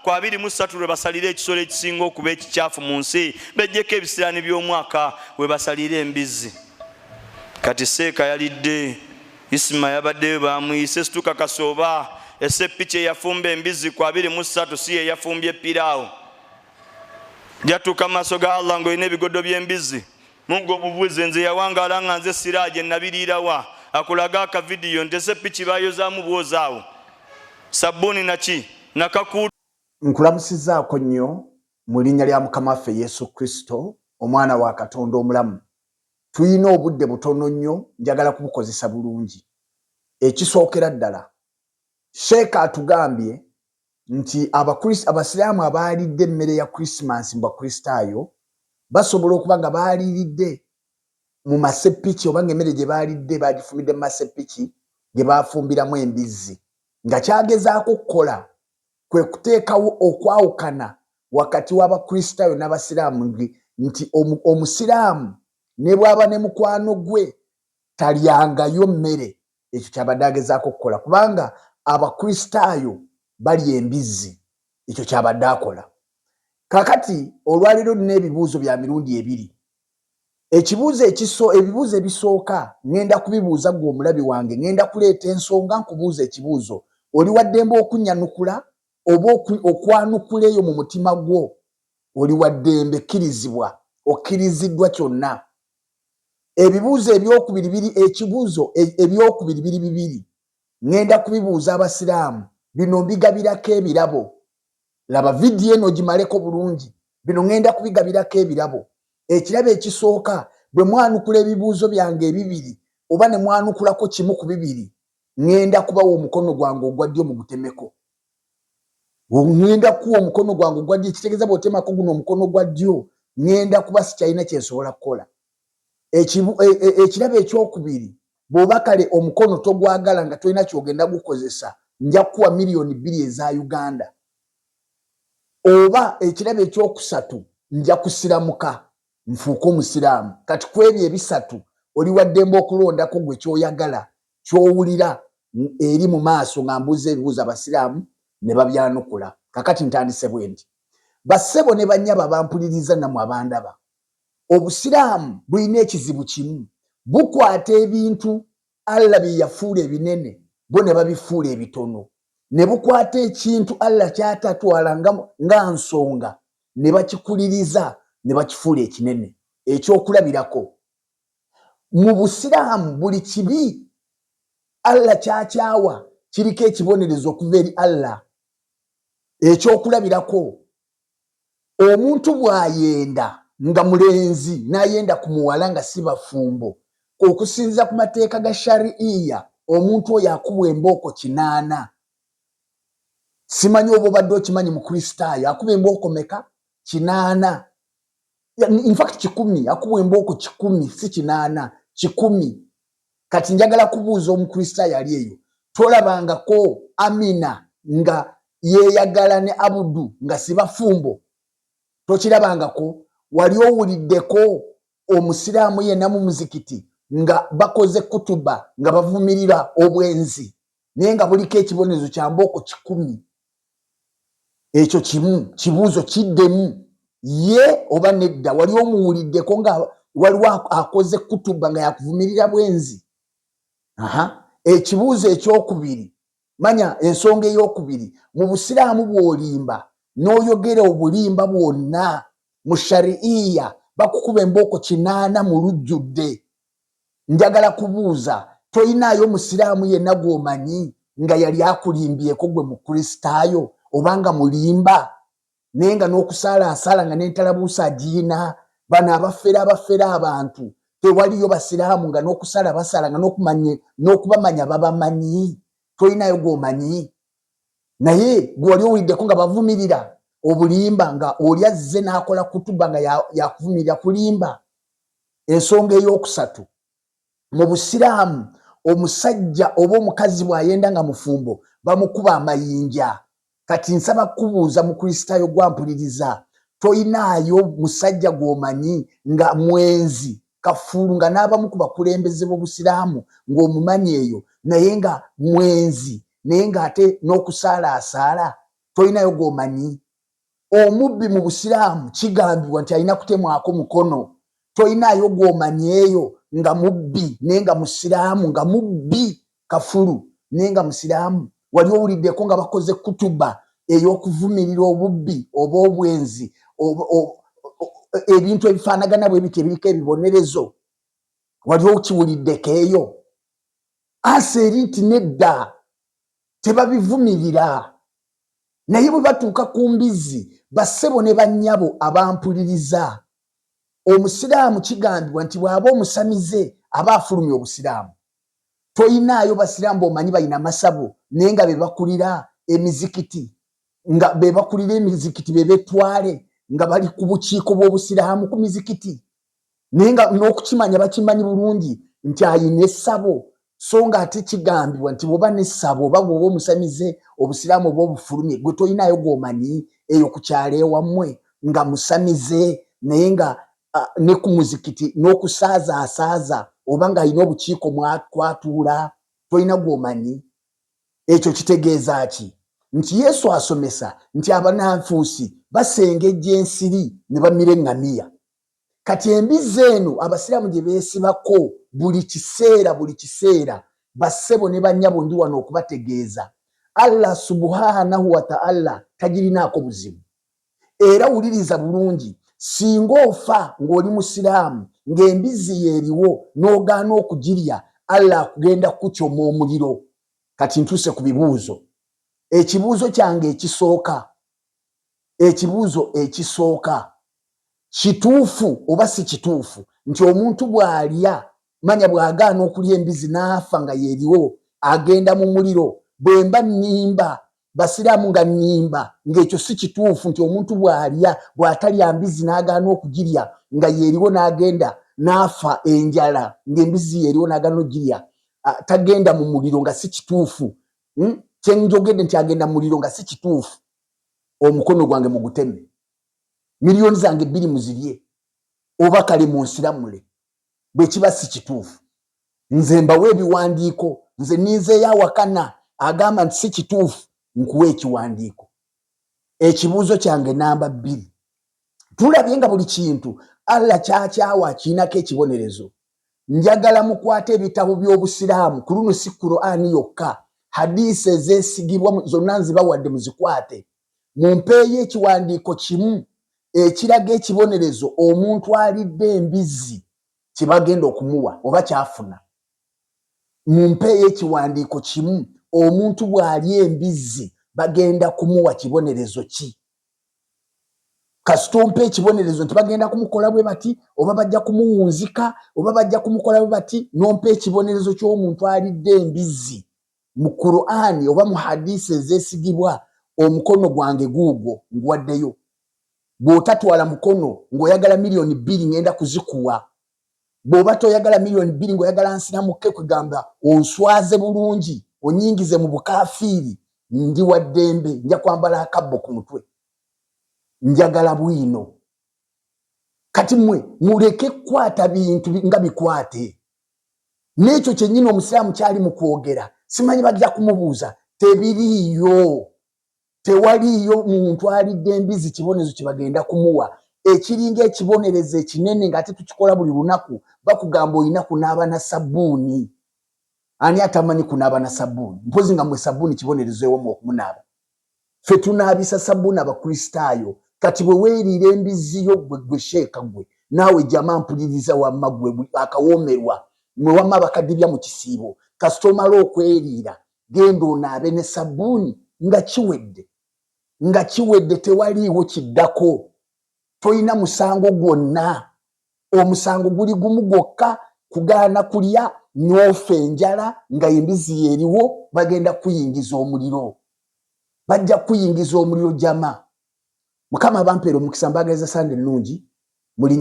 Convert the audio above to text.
Ku 23 lwe basalira ekisolo ekisinga okuba ekikyafu mu nsi, bejjeko ebisiraani by'omwaka, we basalira embizzi. Kati seeka yalidde, Isima yabaddeyo, bamuyise. Situkakasa oba esepiki eyafumba embizzi ku 23 si yeyafumbye piraawo. Jatuuka maaso ga Allah ng'olina ebigodo by'embizzi. Mungu obubuuze, nze yawangaala nga nze Siraaje nabiriirawa? Akulaga akavidiyo nti esepiki bayozaamu bwozaawo sabbuuni naki nakakuuta. Nkulamusizaako nnyo mu linnya lya Mukama waffe Yesu Kristo, Omwana wa Katonda omulamu. Tulina obudde butono nnyo, njagala kubukozesa bulungi. Ekisookera ddala, Sheikh atugambye nti Abasiraamu abaalidde emmere ya Krisimansi mu Bakristaayo basobola okuba nga baaliridde mu masepiki oba ng'emmere gye baalidde baagifumidde mu masepiki ge baafumbiramu embizzi, nga kyagezaako okukola kwe kuteekawo okwawukana wakati w'Abakristaayo n'Abasiraamu, nti Omusiraamu ne bw'aba ne mukwano gwe talyangayo mmere. Ekyo kyabadde agezaako okukola kubanga Abakristaayo balya embizzi. Ekyo kyabadde akola. Kakati olwaleero nina ebibuuzo bya mirundi ebiri. Ekibuuzo ekiso ebibuuzo ebisooka ŋŋenda kubibuuza ggwe omulabi wange. Ŋŋenda kuleeta ensonga, nkubuuza ekibuuzo. Oli waddembe okunnyanukula oba okwanukula eyo mu mutima gwo. Oli waddembe, kkirizibwa, okkiriziddwa kyonna. Ebibuuzo ebyokubiri biri ekibuuzo ebyokubiri biri bibiri. Ŋŋenda kubibuuza Abasiraamu. Bino mbigabirako ebirabo. Laba vidiyo eno ogimaleko bulungi. Bino ŋŋenda kubigabirako ebirabo. Ekirabo ekisooka, bwe mwanukula ebibuuzo byange ebibiri oba ne mwanukulako kimu ku bibiri, ŋŋenda kubawa omukono gwange ogwa ddyo mugutemeko. Ŋŋenda kukuwa omukono gwange ogwa ddyo, ekitegeeza bw'otemako guno omukono gwa ddyo, ŋŋenda kuba sikyalina kye nsobola kukola. Ekirabo ekyokubiri, bw'oba kale omukono togwagala nga tolina ky'ogenda gukozesa, nja kukuwa 2 miliyoni eza Uganda. Oba ekirabo ekyokusatu, nja kusiramuka nfuuke Omusiraamu. Kati ku ebyo ebisatu oli waddembe okulondako gwe kyoyagala, kyowulira eri mu maaso nga mbuuza ebibuuzo Abasiraamu ne babyanukula. Kakati ntandise bwe nti: bassebo ne bannyabo abampuliriza nammwe abandaba, Obusiraamu bulina ekizibu kimu: bukwata ebintu Allah bye yafuula ebinene, bo ne babifuula ebitono, ne bukwata ekintu Allah kyatatwala nga nsonga ne bakikuliriza ne bakifuula ekinene. Ekyokulabirako, mu Busiraamu buli kibi Allah kyakyawa kiriko ekibonerezo okuva eri Allah. Ekyokulabirako, omuntu bw'ayenda nga mulenzi n'ayenda ku muwala nga si bafumbo, okusinziira ku mateeka ga Shariiya, omuntu oyo akubwa embooko 80. Simanyi oba obadde okimanyi. Mukristaayo akuba embooko meka? 80. Infact 100. Akubwa embooko 100, si 80, 100. Kati njagala kubuuza Omukristaayo ali eyo: tolabangako Amina nga yeeyagala ne Abudu nga si bafumbo? Tokirabangako? Wali owuliddeko Omusiraamu yenna mu muzikiti nga bakoze kutuba nga bavumirira obwenzi, naye nga buliko ekibonerezo kya mbooko 100? Ekyo kimu kibuuzo, kiddemu ye oba nedda. Wali omuwuliddeko nga waliwo akoze kutuba nga yakuvumirira bwenzi? Aha, ekibuuzo ekyokubiri, manya ensonga eyokubiri: mu Busiraamu bw'olimba n'oyogera obulimba bwonna, mu Shariiya bakukuba embooko 80 mu lujjudde. Njagala kubuuza: toyinaayo Musiraamu yenna gw'omanyi nga yali akulimbyeko gwe Mukristaayo, oba nga mulimba naye nga n'okusaala asaala, nga n'entalabuusa agiina? Bano abafera, abafera abantu, tewaliyo Basiraamu nga n'okusala basala, nga n'okubamanya babamanyi? Tolinayo gw'omanyi? Naye gwe wali owuliddeko nga bavumirira obulimba, nga oli azze n'akola kutuba nga yakuvumirira kulimba? Ensonga eyokusatu, mu Busiraamu omusajja oba omukazi bw'ayenda nga mufumbo bamukuba amayinja. Kati nsaba kukubuuza, Mukristaayo gwampuliriza, toyinaayo musajja gw'omanyi nga mwenzi kafuulu, nga n'abamu ku bakulembeze b'Obusiraamu ng'omumanyi eyo, naye nga mwenzi, naye ng'ate n'okusaala asaala? Tolinayo gw'omanyi? Omubbi mu Busiraamu kigambibwa nti alina kutemwako mukono. Tolinayo gw'omanyi eyo nga mubbi naye nga Musiraamu, nga mubbi kafulu naye nga Musiraamu? Wali owuliddeko nga bakoze kutuba ey'okuvumirira obubbi oba obwenzi, ebintu ebifaanagana bwe bityo ebiriko ebibonerezo? Wali okiwuliddeko eyo? Asa eri nti nedda, tebabivumirira. Naye bwe batuuka ku mbizzi, bassebo ne bannyabo abampuliriza, Omusiraamu kigambibwa nti bw'aba omusamize aba afulumya Obusiraamu. Toyinaayo Basiraamu b'omanyi balina masabo naye nga be bakulira emizikiti, nga be bakulira emizikiti, be betwale nga bali ku bukiiko bw'Obusiraamu ku mizikiti, naye nga n'okukimanya bakimanyi bulungi nti ayina essabo, so nga ate kigambibwa nti bw'oba n'essabo oba bw'oba omusamize Obusiraamu oba obufulumye? Gwe tolinayo gw'omanyi eyo ku kyalo ewammwe nga musamize naye nga ne ku muzikiti n'okusaaza asaaza, oba ng'alina obukiiko kwatuula? Tolina gw'omanyi? Ekyo kitegeeza ki? Nti Yesu asomesa nti abananfuusi basengejja ensiri ne bamira eŋŋamiya. Kati embizzi eno Abasiraamu gye beesibako buli kiseera, buli kiseera, bassebo ne bannyabo, ndi wano okubategeeza, Allah subhanahu wataala tagirinaako buzibu. Era wuliriza bulungi, singa ofa ng'oli Musiraamu ng'embizzi yeeriwo n'ogaana okugirya, Allah akugenda kukukyoma omuliro. Kati ntuuse ku bibuuzo. Ekibuuzo kyange ekisooka, ekibuuzo ekisooka, kituufu oba si kituufu nti omuntu bw'alya, manya bw'agaana okulya embizi n'afa nga yeeriwo, agenda mu muliro? Bwe mba nnimba, Basiraamu, nga nnimba ng'ekyo si kituufu nti omuntu bw'alya, bw'atalya mbizi n'agaana okugirya nga yeeriwo, n'agenda n'afa enjala ng'embizi yeeriwo n'agaana okugirya, tagenda mu muliro, nga si kituufu, Kyenjogedde nti agenda mu muliro nga si kituufu, omukono gwange muguteme, miliyoni zange 2 muzirye, oba kale munsiramule bwe kiba si kituufu. Nze mbawa ebiwandiiko. Nze ninzeeyo awakana agamba nti si kituufu, nkuwa ekiwandiiko. Ekibuuzo kyange namba 2, tulabye nga buli kintu Allah kyakyawa akiinako ekibonerezo. Njagala mukwate ebitabo by'Obusiraamu, ku luno si Qur'ani yokka, hadiisi ezeesigibwa zonna nzibawadde, muzikwate, mumpeeyo ekiwandiiko kimu ekiraga ekibonerezo omuntu alidde embizzi kyebagenda okumuwa oba kyafuna. Mumpeeyo ekiwandiiko kimu, omuntu bw'alya embizzi bagenda kumuwa kibonerezo ki? Kasita ompa ekibonerezo nti bagenda kumukola bwe bati, oba bajja kumuwunzika, oba bajja kumukola bwe bati, nompa ekibonerezo ky'omuntu alidde embizzi mu Qur'ani oba mu hadisi ezeesigibwa, omukono gwange guugwo nguwaddeyo. Bw'otatwala mukono ng'oyagala miliyoni 2, ngenda kuzikuwa. Bw'oba toyagala miliyoni 2 ng'oyagala nsiramuke, kwegamba onswaze bulungi, onyingize mu bukafiiri, ndi wa ddembe, nja kwambala akabbo ku mutwe. Njagala bwino. Kati mmwe muleke kukwata bintu nga bikwate n'ekyo kyennyini Omusiraamu kyali mu kwogera. Simanyi bajja kumubuuza, tebiriiyo, tewaliiyo muntu alidde embizi kibonezo kyebagenda kumuwa ekiringa ekibonerezo ekinene, ng'ate tukikola buli lunaku. Bakugamba olina kunaaba na sabbuuni. Ani atamanyi kunaaba na sabbuuni? Mpozi nga mwe sabbuuni kibonerezo ewamu okumunaaba. Ffe tunaabisa sabbuuni Abakristaayo. Kati bwe weeriira embizzi yo, gwe gwe sheeka, gwe naawe jama mpuliriza, wamma gwe akawoomerwa, mwe wamma abakadibya mu kisiibo, kasita omala okweriira, genda onaabe ne sabbuuni, nga kiwedde, nga kiwedde, tewaliiwo kiddako. Tolina musango gwonna. Omusango guli gumu gwokka, kugaana kulya n'ofa enjala nga embizzi yeeriwo. Bagenda kuyingiza omuliro, bajja kuyingiza omuliro. Jama, Mukama abampeera omukisa. Mbagaliza Sande ennungi mulinya.